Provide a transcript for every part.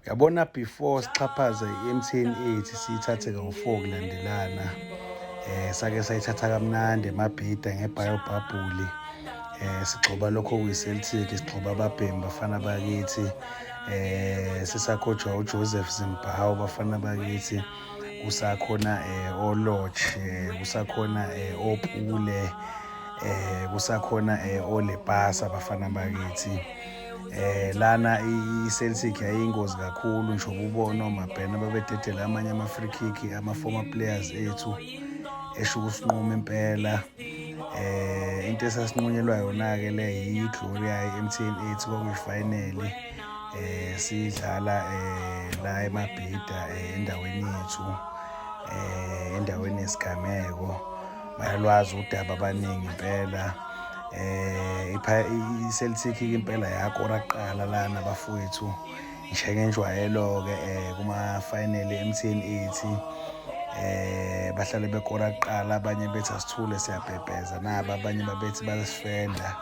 Uyabona, before sixhaphaze i-MTN 8, siyithathe kawu-4 kulandelana, sake sayithatha kamnandi eMabhida nge-bio bubble, sigxoba lokho okuyi-Celtic, sigxoba ababhemi, bafana bakithi, sisakhojwa uJoseph Zimbabwe, bafana bakithi, kusakhona oLodge, kusakhona oPule, kusakhona oLepasa, bafana bakithi. Lana i-Celtic yayingozi kakhulu nje, ubona oMabhena babededela amanye ama-free kick, ama-former players ethu esho ukusinquma impela. Into esasinqunyelwa yona-ke le yi-Gloria i-MTN 8, kwakuyi-final sidlala la eMabhida, endaweni yethu, endaweni yesigameko. Bayalwazi udaba abaningi impela. I-Celtic impela yakora kuqala lana, bafowethu, njengenjwayelo-ke kuma-final MTN 8, bahlale bekora kuqala. Abanye bethi asithule, siyabhebheza naba, abanye babethi bayasifenda,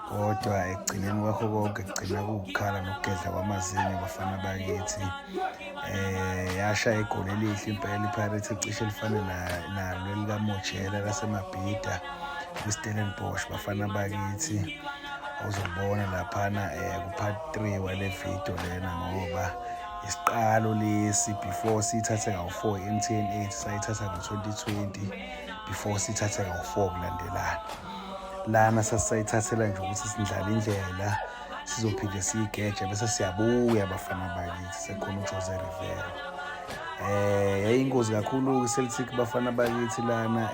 kodwa ekugcineni kwakho konke kugcina kuwukukhala nokugedla kwamazinyo, bafana bakithi. Yashaya igoli elihle impela iPirates, ecishe lifane nalo elikaMojela laseMabhida kwi-Stellenbosch, bafana bakithi. Uzobona laphana ku-part 3 wale video lena, ngoba isiqalo lesi before siyithathe kawu-4 i-MTN 8. Sayithatha ngo-2020 before siyithathe kawu-4 kulandelana. Lana sasisayithathela nje ukuthi sindlala indlela, sizophinde siyigeje bese siyabuya, bafana bakithi, sekhona uJose Rivero. Yayingozi kakhulu iCeltic, bafana bakithi, lana.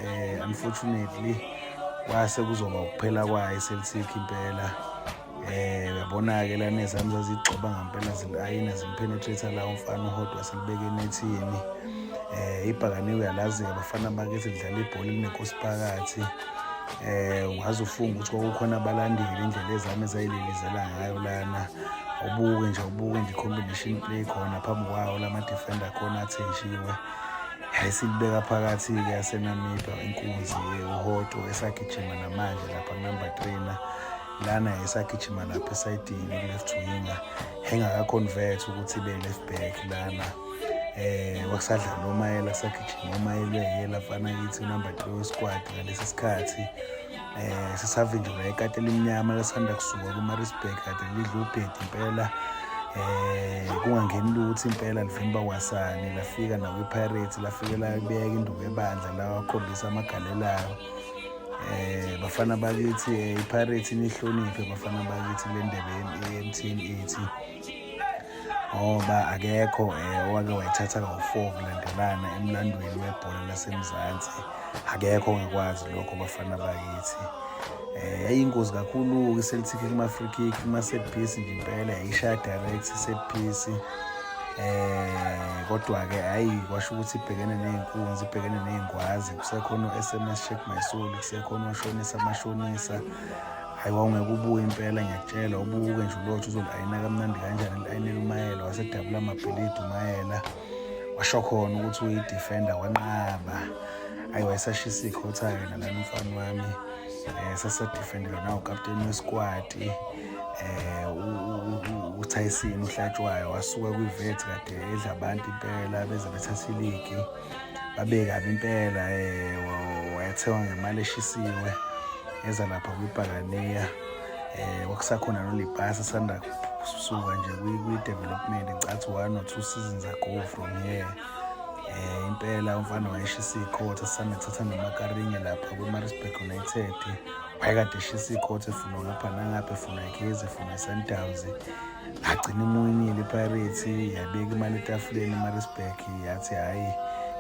Unfortunately kwase kuzoba ukuphela kwayo iCeltic impela. Uyabona-ke lana ezami zazigxoba ngampela, zilayina, zimpenetrate la umfana uHotto, selibeke enethini. Ibhakane uyalazi-ke, bafana bakithi, lidlala ibhola elinenkosi phakathi. Ungaze ufunge ukuthi kwakukhona abalandeli, indlela ezami ezayililizela ngayo lana. Ubuke nje, ubuke nje i-combination play khona phambi kwawo lama-defender khona athenjiwe. Yayisilibeka phakathi-ke yaseNamibia inkunzi, uHotto esagijima namanje lapha ku-number 3 na lana, esagijima lapha esayidini ku-left winger, engaka-convert ukuthi ibe left back lana. Wakusadlala uMayela, kusagijima uMayela, uyayela mfana kithi, number 3 we-squad ngalesi sikhathi. Sisavinjelwa ikati elimnyama lasanda kusuka kuMaritzburg, kade lidla ubhedi impela, kungangeni lutho impela, livimba kwasani. Lafika nakwi-Pirates, lafike labeka induku ebandla, la wakhombisa amagalelayo. Bafana bakithi, iPirates nihloniphe, bafana bakithi, le ndebe ye-MTN 8, ngoba akekho owake wayithatha kawu-4 kulandelana emlandweni webhola laseMzansi. Akekho ongakwazi lokho, bafana bakithi. Yayingozi kakhulu i-Celtic kuma-free kick, kuma-set piece nje impela, yayishaya direct set piece. Kodwa-ke hhayi, kwasho ukuthi ibhekene ney'nkunzi, ibhekene ney'ngwazi, kusekhona o-SMS Check My Soul, kusekhona oshonisa amashonisa. Hhayi, wawungeke ubuye impela, ngiyakutshela. Ubuke nje uLodge uzoli-ayina kamnandi kanjani, li-ayinela uMayela, wasedabula amabhilidi uMayela, washo khona ukuthi uyi-defender, wanqaba. Hhayi, wayesashisa ikhotha-ke nalana umfana wami. Sasadefendelwa nawukapteni we-squad, uTyson uHlatshwayo, wasuka kwi-Wits, kade edla abantu impela, beze bethatha iligi, babe kabi impela. Wayathengwa ngemali eshisiwe, eza lapha kwibhakaniya. Kwakusakhona noLipasa sanda kusuka nje kwi-development, ngicathi 1 or 2 seasons ago from here. Impela umfana wayeshisa ikhotha, sisanda kuthatha noMakaringe lapha kwi-Maritzburg United, wayekade eshisa ikhotha, efuna ngapha nangapha, efuna iKaizer, efuna i-Sundowns, agcina imuwinile iPirates, yabeka imali etafuleni iMaritzburg, yathi hhayi,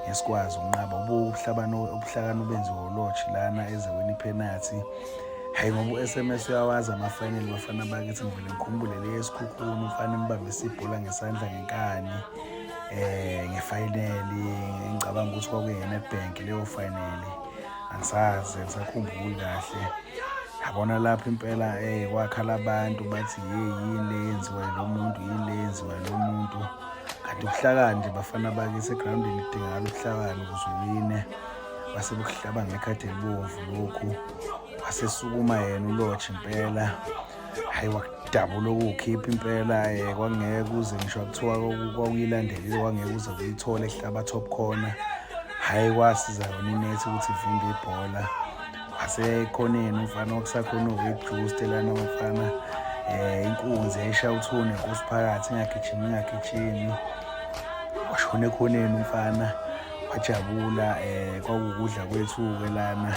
ngesikwazi ukunqaba. Ubuhlakani obenziwa uLodge lana ezewini ipenalty. Hhayi, ngoba u-SMS uyawazi ama-final, bafana bakithi. Ngivele ngikhumbule le yeSikhukhune, umfana embambisa ibhola ngesandla ngenkani nge-final. Ngicabanga ukuthi kwakuyi-Nedbank leyo final, angisazi, angisakhumbuli kahle. Yabona lapho impela kwakhala abantu bathi, "Hey, yini le yenziwa lo muntu? Yini le yenziwa lo muntu?" Kanti ubuhlakani nje, bafana bakithi, egrawundini kudingakala ubuhlakani ukuze uwine. Base bekuhlaba ngekhadi elibomvu lokhu, wasesukuma yena uLodge impela. Hhayi. Dabula ukuwukhipha impela kwangeke kuze ngisho kuthiwa kwakuyilandelile, kwangeke kuze kuyithole ehlaba top corner. Hhayi, kwasiza yona inethi ukuthi ivimbe ibhola. Wasekhoneni umfana wakusakhona uWit lana abafana, inkunzi yayishaya uthune nkosi phakathi, ingagijimi ingagijimi, washona ekhoneni umfana wajabula. Kwakukudla kwethu-ke lana,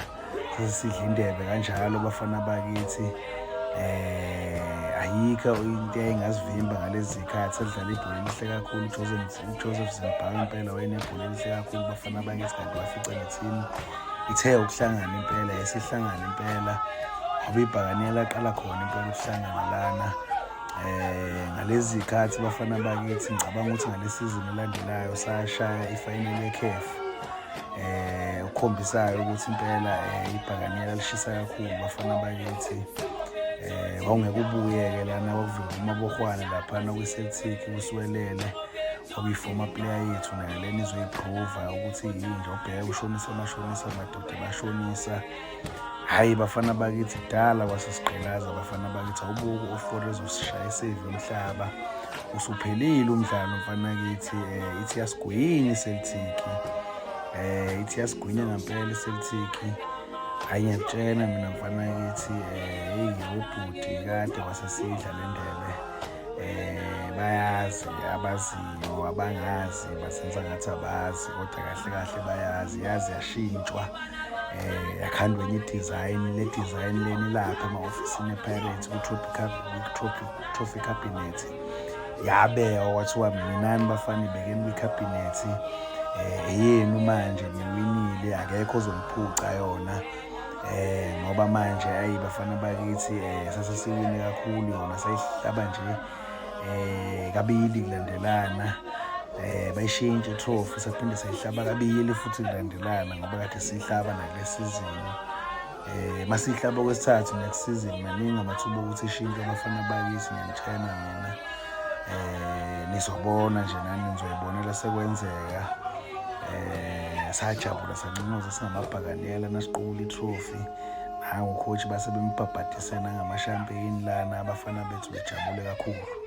sesidla indebe kanjalo bafana bakithi. Ayikho into eyayingazivimba ngalezi zikhathi, sadlala ibhola elihle kakhulu. UJosef Zimbabwe impela wayenebhola elihle kakhulu bafana bakithi, kanti wafica ne-team ithe ukuhlangana impela, yesihlangana impela ngoba ibhakaniya laqala khona impela ukuhlangana lana ngalezi zikhathi bafana bakithi. Ngicabanga ukuthi ngale season elandelayo sashaya i-final yeCAF, ukukhombisayo ukuthi impela ibhakaniya lishisa kakhulu bafana bakithi. Wawungeke ubuyeke lana, kwakuvimba uMabohwane laphana kwi-Celtic kusiwelele, kwakuyi-former player yethu nayo lena izoyiprova ukuthi yinja. Ubheke ushonisa amashonisa madoda bashonisa. Hhayi bafana bakithi, kudala kwasesigqilaza bafana bakithi. Awubuke u-Ofori ezosishaya isave yomhlaba, usuphelile umdlalo mfana kithi. Ithi yasigwinya i-Celtic, ithi yasigwinya ngampela i-Celtic. Hhayi, ngiyakutshela mina mfana kithi, heyi obhuti kade kwasesidla le ndebe. Bayazi abaziyo, abangazi basenza ngathi abazi, kodwa kahle kahle bayazi. Yazi yashintshwa, yakhandwa enye i-design. Le design leni lapha ema-ofisini e-Pirates kwi-trophy cabinet yabekwa, kwathiwa minani bafana ibekeni kwi-cabinet, eyenu manje, niwinile, akekho ozoniphuca yona. Ngoba manje ayi bafana bakithi, sase siwine kakhulu yona, sayihlaba nje kabili kulandelana. Bayishintshe trophy, saphinde sayihlaba kabili futhi kulandelana ngoba kade sihlaba nakule season. Masihlaba kwesithathu next season, maningi amathuba okuthi ishintshe abafana bakithi, ngiyanitshela mina. Nizobona nje nani, nizoyibonela sekwenzeka. Sajabula sanconoza singamabhakanela nasiqukula i-trophy. Nangu coach base bembhabhadise nangamashampeyini lana, abafana bethu bejabule kakhulu.